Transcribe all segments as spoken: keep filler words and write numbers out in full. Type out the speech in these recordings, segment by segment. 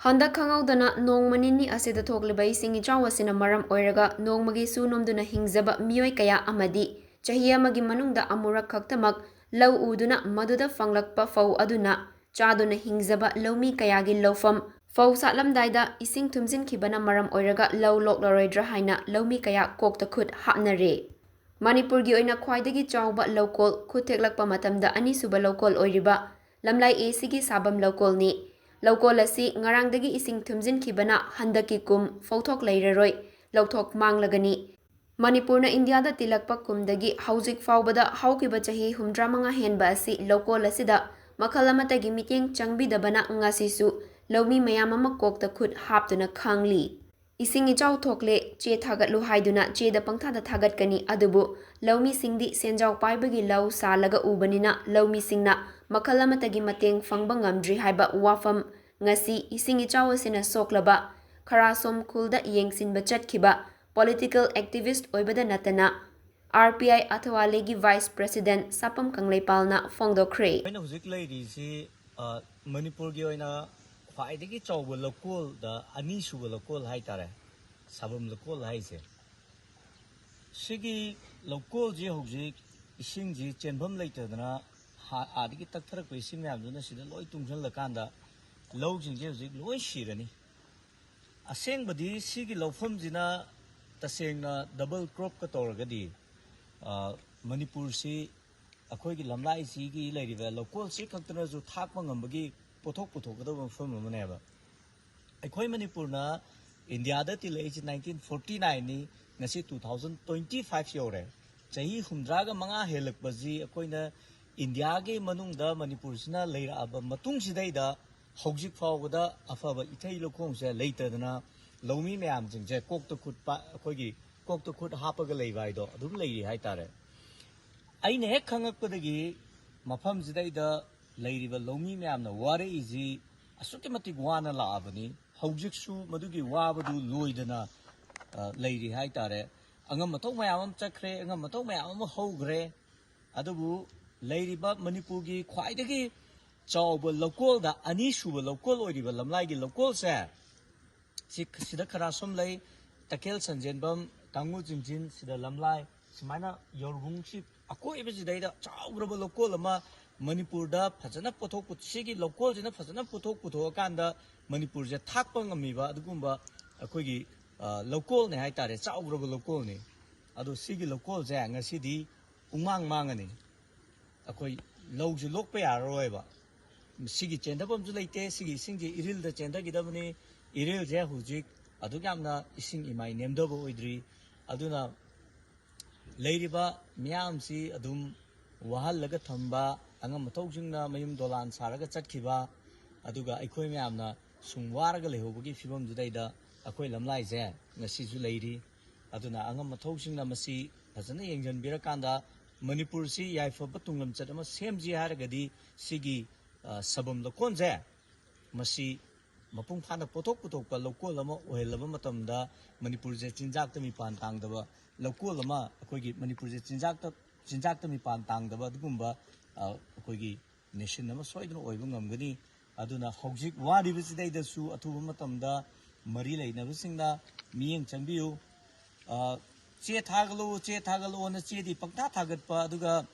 ꯍꯟꯗꯛ ꯈꯪꯍꯧꯗꯅ ꯅꯣꯡꯃ ꯅꯤꯅꯤ ꯑꯁꯤꯗ ꯊꯣꯛꯂꯤꯕ ꯏꯁꯤꯡ ꯏꯆꯥꯎ ꯑꯁꯤꯅ ꯃꯔꯝ ꯑꯣꯏꯔꯒ ꯅꯣꯡꯃꯒꯤ ꯁꯨ ꯅꯣꯝꯗꯨꯅ ꯍꯤꯡꯖꯕ ꯃꯤꯑꯣꯏ ꯀꯌꯥ ꯑꯃꯗꯤ ꯆꯍꯤ ꯑꯃꯒꯤ ꯃꯅꯨꯡꯗ ꯑꯃꯨꯔꯛ ꯈꯛꯇꯃꯛ ꯂꯧ ꯎꯗꯨꯅ ꯃꯗꯨꯗ ꯐꯪꯂꯛꯄ ꯐꯧ ꯑꯗꯨꯅ ꯆꯥꯗꯨꯅ ꯍꯤꯡꯖꯕ ꯂꯧꯃꯤ ꯀꯌꯥꯒꯤ ꯂꯧꯐꯝ ꯐꯧ ꯁꯥꯠꯂꯝꯗꯥꯏꯗ ꯏꯁꯤꯡ ꯊꯨꯝꯖꯤꯟꯈꯤꯕꯅ ꯃꯔꯝ ꯑꯣꯏꯔꯒ ꯂꯧ ꯂꯣꯛꯂꯔꯣꯏꯗ꯭ꯔꯥ ꯍꯥꯏꯅ ꯂꯧꯃꯤ ꯀꯌꯥ ꯀꯣꯛꯇ ꯈꯨꯠ ꯍꯥꯞꯅꯔꯦ꯫ ꯃꯅꯤꯄꯨꯔꯒꯤ ꯑꯣꯏꯅ ꯈ꯭ꯋꯥꯏꯗꯒꯤ ꯆꯥꯎꯕ ꯂꯧꯀꯣꯜ ꯈꯨꯠ ꯊꯦꯛꯂꯛꯄ ꯃꯇꯝꯗ ꯑꯅꯤꯁꯨꯕ ꯂꯧꯀꯣꯜ ꯑꯣꯏꯔꯤꯕ ꯂꯝꯂꯥꯏ ꯑꯦ ꯁꯤꯒꯤ ꯁꯥꯕꯝ ꯂꯧꯀꯣꯜꯅꯤ꯫ ꯂꯧꯀꯣꯜ ꯑꯁꯤ ꯉꯔꯥꯡꯗꯒꯤ ꯏꯁꯤꯡ ꯊꯨꯝꯖꯤꯟꯈꯤꯕꯅ ꯍꯟꯗꯛꯀꯤ ꯀꯨꯝ ꯐꯧꯊꯣꯛ ꯂꯩꯔꯔꯣꯏ, ꯂꯧꯊꯣꯛ ꯃꯥꯡꯂꯒꯅꯤ꯫ ꯃꯅꯤꯄꯨꯔꯅ ꯏꯟꯗꯤꯌꯥꯗ ꯇꯤꯜꯂꯛꯄ ꯀꯨꯝꯗꯒꯤ ꯍꯧꯖꯤꯛ ꯐꯥꯎꯕꯗ ꯍꯧꯈꯤꯕ ꯆꯍꯤ ꯍꯨꯝꯗ꯭ꯔꯥ ꯃꯉꯥ ꯍꯦꯟꯕ ꯑꯁꯤ ꯂꯧꯀꯣꯜ ꯑꯁꯤꯗ ꯃꯈꯜ ꯑꯃꯠꯇꯒꯤ ꯃꯤꯠꯌꯦꯡ ꯆꯪꯕꯤꯗꯕꯅ ꯉꯁꯤꯁꯨ ꯂꯧꯃꯤ ꯃꯌꯥꯝ ꯑꯃ ꯀꯣꯛꯇ ꯈꯨꯠ ꯍꯥꯞꯇꯨꯅ ꯈꯥꯡꯂꯤ꯫ ꯏꯁꯤꯡ ꯏꯆꯥꯎ ꯊꯣꯛꯂꯦ, ꯆꯦ ꯊꯥꯒꯠꯂꯨ ꯍꯥꯏꯗꯨꯅ ꯆꯦꯗ ꯄꯪꯊꯥꯗ ꯊꯥꯒꯠꯀꯅꯤ, ꯑꯗꯨꯕꯨ ꯂꯧꯃꯤꯁꯤꯡꯗꯤ ꯁꯦꯟꯖꯥꯎ ꯄꯥꯏꯕꯒꯤ ꯂꯧ ꯁꯥꯜꯂꯒ ꯎꯕꯅꯤꯅ ꯂꯧꯃꯤꯁꯤꯡꯅ ꯃꯈꯜ ꯑꯃꯠꯇꯒꯤ ꯃꯇꯦꯡ ꯐꯪꯕ ꯉꯝꯗ꯭ꯔꯤ ꯍꯥꯏꯕ ꯋꯥꯐꯝ ꯉꯁꯤ ꯏꯁꯤꯡ ꯏꯆꯥꯎ ꯑꯁꯤꯅ ꯁꯣꯛꯂꯕ ꯈꯔꯥꯁꯣꯝ ꯈꯨꯜꯗ ꯌꯦꯡꯁꯤꯟꯕ ꯆꯠꯈꯤꯕ ꯄꯣꯂꯤꯇꯤꯀꯦꯜ ꯑꯦꯛꯇꯤꯚꯤꯁ꯭ꯠ ꯑꯣꯏꯕꯗ ꯅꯠꯇꯅ ꯑꯥꯔ ꯄꯤ ꯑꯥꯏ ꯑꯊꯋꯥꯂꯦꯒꯤ ꯚꯥꯏꯁ ꯄ꯭ꯔꯦꯁꯤꯗꯦꯟꯠ ꯁꯥꯄꯝ ꯀꯪꯂꯩꯄꯥꯜꯅ ꯐꯣꯡꯗꯣꯛꯈ꯭ꯔꯦ꯫ ꯑꯩꯈꯣꯏꯅ ꯍꯧꯖꯤꯛ ꯂꯩꯔꯤꯁꯤ ꯑ, ꯃꯅꯤꯄꯨꯔꯒꯤ ꯑꯣꯏꯅ ꯈ꯭ꯋꯥꯏꯗꯒꯤ ꯆꯥꯎꯕ ꯂꯧꯀꯣꯜꯗ ꯑꯅꯤꯁꯨꯕ ꯂꯧꯀꯣꯜ ꯍꯥꯏꯇꯥꯔꯦ, ꯁꯥꯕꯝ ꯂꯧꯀꯣꯜ ꯍꯥꯏꯁꯦ꯫ ꯁꯤꯒꯤ ꯂꯧꯀꯣꯜꯁꯤ ꯍꯧꯖꯤꯛ ꯏꯁꯤꯡꯁꯤ ꯆꯦꯟꯐꯝ ꯂꯩꯇꯗꯅ ꯍꯥ-, ꯑꯥꯗꯒꯤ ꯇꯛꯊꯔꯛꯄ ꯏꯁꯤꯡ ꯃꯌꯥꯝꯗꯨꯅ ꯁꯤꯗ ꯂꯣꯏ ꯇꯨꯡꯁꯤꯜꯂꯀꯥꯟꯗ ꯂꯧꯁꯤꯡꯁꯦ ꯍꯧꯖꯤꯛ ꯂꯣꯏ ꯁꯤꯔꯅꯤ꯫ ꯑꯁꯦꯡꯕꯗꯤ ꯁꯤꯒꯤ ꯂꯧꯐꯝꯁꯤꯅ ꯇꯁꯦꯡꯅ ꯗꯕꯜ ꯀ꯭ꯔꯣꯞꯀ ꯇꯧꯔꯒꯗꯤ, ꯑ, ꯃꯅꯤꯄꯨꯔꯁꯤ ꯑꯩꯈꯣꯏꯒꯤ ꯂꯝꯂꯥꯏꯁꯤꯒꯤ ꯂꯩꯔꯤꯕ ꯂꯧꯀꯣꯜꯁꯤ ꯈꯛꯇꯅꯁꯨ ꯊꯥꯛꯄ ꯉꯝꯕꯒꯤ ꯄꯣꯠꯊꯣꯛ ꯄꯨꯊꯣꯛꯀꯗꯕ ꯃꯐꯝ ꯑꯃꯅꯦꯕ꯫ ꯑꯩꯈꯣꯏ ꯃꯅꯤꯄꯨꯔꯅ ꯏꯟꯗꯤꯌꯥꯗ ꯇꯤꯜꯂꯛꯏꯁꯤ ꯅꯥꯏꯟꯇꯤꯟ ꯐꯣꯔꯇꯤ ꯅꯥꯏꯟꯅꯤ, ꯉꯁꯤ ꯇꯨ ꯊꯥꯎꯖꯟ ꯇ꯭ꯋꯦꯟꯇꯤ ꯐꯥꯏꯚ ꯌꯧꯔꯦ꯫ ꯆꯍꯤ ꯍꯨꯝꯗ꯭ꯔꯥꯒ ꯃꯉꯥ ꯍꯦꯜꯂꯛꯄꯁꯤ ꯑꯩꯈꯣꯏꯅ ꯏꯟꯗꯤꯌꯥꯒꯤ ꯃꯅꯨꯡꯗ ꯃꯅꯤꯄꯨꯔꯁꯤꯅ ꯂꯩꯔꯛꯑꯕ ꯃꯇꯨꯡꯁꯤꯗꯩꯗ ꯍꯧꯖꯤꯛ ꯐꯥꯎꯕꯗ ꯑꯐꯕ ꯏꯊꯩ ꯂꯧꯈꯣꯡꯁꯦ ꯂꯩꯇꯗꯅ ꯂꯧꯃꯤ ꯃꯌꯥꯝꯁꯤꯡꯁꯦ ꯀꯣꯛꯇ ꯈꯨꯠ ꯄ-, ꯑꯩꯈꯣꯏꯒꯤ ꯀꯣꯛꯇ ꯈꯨꯠ ꯍꯥꯞꯄꯒ ꯂꯩꯕ ꯍꯥꯏꯗꯣ ꯑꯗꯨꯝ ꯂꯩꯔꯤ ꯍꯥꯏꯇꯥꯔꯦ꯫ ꯑꯩꯅ ꯍꯦꯛ ꯈꯪꯉꯛꯄꯗꯒꯤ ꯃꯐꯝꯁꯤꯗꯩꯗ ꯂꯩꯔꯤꯕ ꯂꯧꯃꯤ ꯃꯌꯥꯝꯅ ꯋꯥꯔꯛꯏꯁꯤ ꯑꯁꯨꯛꯀꯤ ꯃꯇꯤꯛ ꯋꯥꯅ ꯂꯥꯛꯑꯕꯅꯤ꯫ ꯍꯧꯖꯤꯛꯁꯨ ꯃꯗꯨꯒꯤ ꯋꯥꯕꯗꯨ ꯂꯣꯏꯗꯅ, ꯑ, ꯂꯩꯔꯤ ꯍꯥꯏꯇꯥꯔꯦ꯫ ꯑꯉꯝ ꯑꯊꯧ ꯃꯌꯥꯝ ꯑꯃ ꯆꯠꯈ꯭ꯔꯦ, ꯑꯉꯝ ꯑꯊꯧ ꯃꯌꯥꯝ ꯑꯃ ꯍꯧꯈ꯭ꯔꯦ꯫ ꯑꯗꯨꯕꯨ ꯂꯩꯔꯤꯕ ꯃꯅꯤꯄꯨꯔꯒꯤ ꯈ꯭ꯋꯥꯏꯗꯒꯤ ꯆꯥꯎꯕ ꯂꯧꯀꯣꯜꯗ ꯑꯅꯤꯁꯨꯕ ꯂꯧꯀꯣꯜ ꯑꯣꯏꯔꯤꯕ ꯂꯝꯂꯥꯏꯒꯤ ꯂꯧꯀꯣꯜꯁꯦ, ꯁꯤ, ꯁꯤꯗ ꯈꯔ ꯁꯨꯝ ꯂꯩ, ꯇꯈꯦꯜ ꯁꯟꯖꯦꯟꯕꯝ, ꯀꯥꯡꯉꯨ ꯆꯤꯡꯖꯤꯟ, ꯁꯤꯗ ꯂꯝꯂꯥꯏ, ꯁꯨꯃꯥꯏꯅ ꯌꯥꯎꯔꯕꯨꯡꯁꯤ ꯑꯀꯣꯏꯕꯁꯤꯗꯩꯗ ꯆꯥꯎꯈ꯭ꯔꯕ ꯂꯧꯀꯣꯜ ꯑꯃ ꯃꯅꯤꯄꯨꯔꯗ ꯐꯖꯅ ꯄꯣꯊꯣꯛ ꯄꯨ-, ꯁꯤꯒꯤ ꯂꯧꯀꯣꯜꯁꯤꯅ ꯐꯖꯅ ꯄꯨꯊꯣꯛ ꯄꯨꯊꯣꯛꯑꯀꯥꯟꯗ ꯃꯅꯤꯄꯨꯔꯁꯦ ꯊꯥꯛꯄ ꯉꯝꯃꯤꯕ ꯑꯗꯨꯒꯨꯝꯕ ꯑꯩꯈꯣꯏꯒꯤ, ꯑ, ꯂꯧꯀꯣꯜꯅꯦ ꯍꯥꯏꯇꯥꯔꯦ, ꯆꯥꯎꯈ꯭ꯔꯕ ꯂꯧꯀꯣꯜꯅꯤ꯫ ꯑꯗꯣ ꯁꯤꯒꯤ ꯂꯧꯀꯣꯜꯁꯦ ꯉꯁꯤꯗꯤ ꯄꯨꯡꯃꯥꯡ ꯃꯥꯡꯉꯅꯤ꯫ ꯑꯩꯈꯣꯏ ꯂꯧꯁꯨ ꯂꯣꯛꯄ ꯌꯥꯔꯔꯣꯏꯕ꯫ ꯁꯤꯒꯤ ꯆꯦꯟꯊꯐꯝꯁꯨ ꯂꯩꯇꯦ꯫ ꯁꯤꯒꯤ ꯏꯁꯤꯡꯁꯤ ꯏꯔꯤꯜꯗ ꯆꯦꯟꯊꯈꯤꯗꯕꯅꯤ꯫ ꯏꯔꯤꯜꯁꯦ ꯍꯧꯖꯤꯛ ꯑꯗꯨꯛ ꯌꯥꯝꯅ ꯏꯁꯤꯡ ꯏꯃꯥꯏ ꯅꯦꯝꯊꯕ ꯑꯣꯏꯗ꯭ꯔꯤ꯫ ꯑꯗꯨꯅ ꯂꯩꯔꯤꯕ ꯃꯤꯌꯥꯝꯁꯤ ꯑꯗꯨꯝ ꯋꯥꯍꯜꯂꯒ ꯊꯝꯕ, ꯑꯉꯝ ꯑꯊꯧꯁꯤꯡꯅ ꯃꯌꯨꯝ ꯗꯣꯂꯥꯟ ꯁꯥꯔꯒ ꯆꯠꯈꯤꯕ, ꯑꯗꯨꯒ ꯑꯩꯈꯣꯏ ꯃꯌꯥꯝꯅ ꯁꯨꯝ ꯋꯥꯔꯒ ꯂꯩꯍꯧꯕꯒꯤ ꯐꯤꯕꯝꯗꯨꯗꯩꯗ ꯑꯩꯈꯣꯏ ꯂꯝꯂꯥꯏꯁꯦ ꯉꯁꯤꯁꯨ ꯂꯩꯔꯤ꯫ ꯑꯗꯨꯅ ꯑꯉꯝ ꯑꯊꯧꯁꯤꯡꯅ ꯃꯁꯤ ꯐꯖꯅ ꯌꯦꯡꯁꯤꯟꯕꯤꯔꯀꯥꯟꯗ ꯃꯅꯤꯄꯨꯔꯁꯤ ꯌꯥꯏꯐꯕ ꯇꯨꯡꯂꯝꯆꯠ ꯑꯃ ꯁꯦꯝꯁꯤ ꯍꯥꯏꯔꯒꯗꯤ ꯁꯤꯒꯤ, ꯑ, ꯁꯕꯝ ꯂꯧꯀꯣꯟꯁꯦ ꯃꯁꯤ ꯃꯄꯨꯡ ꯐꯥꯅ ꯄꯣꯊꯣꯛ ꯄꯨꯊꯣꯛꯄ ꯂꯧꯀꯣꯜ ꯑꯃ ꯑꯣꯏꯍꯜꯂꯕ ꯃꯇꯝꯗ ꯃꯅꯤꯄꯨꯔꯁꯦ ꯆꯤꯟꯖꯥꯛꯇ ꯃꯤꯄꯥꯟ ꯇꯥꯡꯗꯕ ꯂꯧꯀꯣꯜ ꯑꯃ, ꯑꯩꯈꯣꯏꯒꯤ ꯃꯅꯤꯄꯨꯔꯁꯦ ꯆꯤꯟꯖꯥꯛꯇ, ꯆꯤꯟꯖꯥꯛꯇ ꯃꯤꯄꯥꯟ ꯇꯥꯡꯗꯕ ꯑꯗꯨꯒꯨꯝꯕ, ꯑ, ꯑꯩꯈꯣꯏꯒꯤ ꯅꯦꯁꯟ ꯑꯃ ꯁꯣꯏꯗꯅ ꯑꯣꯏꯕ ꯉꯝꯒꯅꯤ꯫ ꯑꯗꯨꯅ ꯍꯧꯖꯤꯛ ꯋꯥꯔꯤꯕꯁꯤꯗꯩꯗꯁꯨ ꯑꯊꯨꯕ ꯃꯇꯝꯗ ꯃꯔꯤ ꯂꯩꯅꯕꯁꯤꯡꯅ ꯃꯤꯠꯌꯦꯡ ꯆꯪꯕꯤꯌꯨ꯫ ꯑ, ꯆꯦ ꯊꯥꯒꯠꯂꯛꯑꯣ, ꯆꯦ ꯊꯥꯒꯠꯂꯛꯑꯣꯅ ꯆꯦꯗꯤ ꯄꯪꯊꯥ ꯊꯥꯒꯠꯄ, ꯑꯗꯨꯒ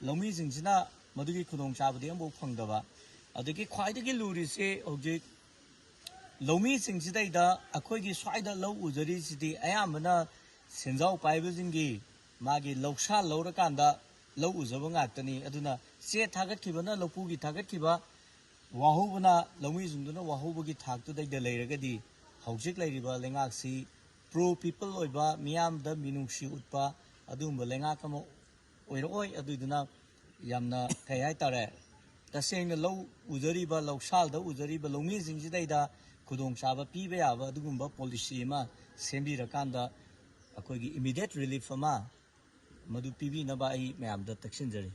ꯂꯧꯃꯤꯁꯤꯡꯁꯤꯅ ꯃꯗꯨꯒꯤ ꯈꯨꯗꯣꯡꯆꯥꯕꯗꯤ ꯑꯃꯐꯥꯎ ꯐꯪꯗꯕ꯫ ꯑꯗꯒꯤ ꯈ꯭ꯋꯥꯏꯗꯒꯤ ꯂꯨꯔꯤꯁꯦ ꯍꯧꯖꯤꯛ ꯂꯧꯃꯤꯁꯤꯡꯁꯤꯗꯩꯗ ꯑꯩꯈꯣꯏꯒꯤ ꯁ꯭ꯋꯥꯏꯗ ꯂꯧ ꯎꯖꯔꯤꯁꯤꯗꯤ ꯑꯌꯥꯝꯕꯅ ꯁꯦꯟꯖꯥꯎ ꯄꯥꯏꯕꯁꯤꯡꯒꯤ ꯃꯥꯒꯤ ꯂꯧꯁꯥ ꯂꯧꯔꯀꯥꯟꯗ ꯂꯧ ꯎꯖꯕ ꯉꯥꯛꯇꯅꯤ꯫ ꯑꯗꯨꯅ ꯆꯦ ꯊꯥꯒꯠꯈꯤꯕꯅ ꯂꯧꯄꯨꯒꯤ ꯊꯥꯒꯠꯈꯤꯕ, ꯋꯥꯍꯧꯕꯅ ꯂꯧꯃꯤꯁꯤꯡꯗꯨꯅ ꯋꯥꯍꯧꯕꯒꯤ ꯊꯥꯛꯇꯨꯗꯩꯗ ꯂꯩꯔꯒꯗꯤ ꯍꯧꯖꯤꯛ ꯂꯩꯔꯤꯕ ꯂꯩꯉꯥꯛꯁꯤ ꯄ꯭ꯔꯣ ꯄꯤꯄꯜ ꯑꯣꯏꯕ, ꯃꯤꯌꯥꯝꯗ ꯃꯤꯅꯨꯡꯁꯤ ꯎꯠꯄ ꯑꯗꯨꯒꯨꯝꯕ ꯂꯩꯉꯥꯛ ꯑꯃ ꯑꯣꯏꯔꯛꯑꯣꯏ꯫ ꯑꯗꯨꯏꯗꯨꯅ ꯌꯥꯝꯅ ꯀꯩ ꯍꯥꯏꯇꯥꯔꯦ, ꯇꯁꯦꯡꯅ ꯂꯧ ꯎꯖꯔꯤꯕ, ꯂꯧꯁꯥꯜꯗ ꯎꯖꯔꯤꯕ ꯂꯧꯃꯤꯁꯤꯡꯁꯤꯗꯩꯗ ꯈꯨꯗꯣꯡꯆꯥꯕ ꯄꯤꯕ ꯌꯥꯕ ꯑꯗꯨꯒꯨꯝꯕ ꯄꯣꯂꯤꯁꯤ ꯑꯃ ꯁꯦꯝꯕꯤꯔꯀꯥꯟꯗ ꯑꯩꯈꯣꯏꯒꯤ ꯏꯃꯤꯗꯤꯌꯦꯠ ꯔꯤꯂꯤꯐ ꯑꯃ ꯃꯗꯨ ꯄꯤꯕꯤꯅꯕ ꯑꯩ ꯃꯌꯥꯝꯗ ꯇꯛꯁꯤꯟꯖꯔꯤ꯫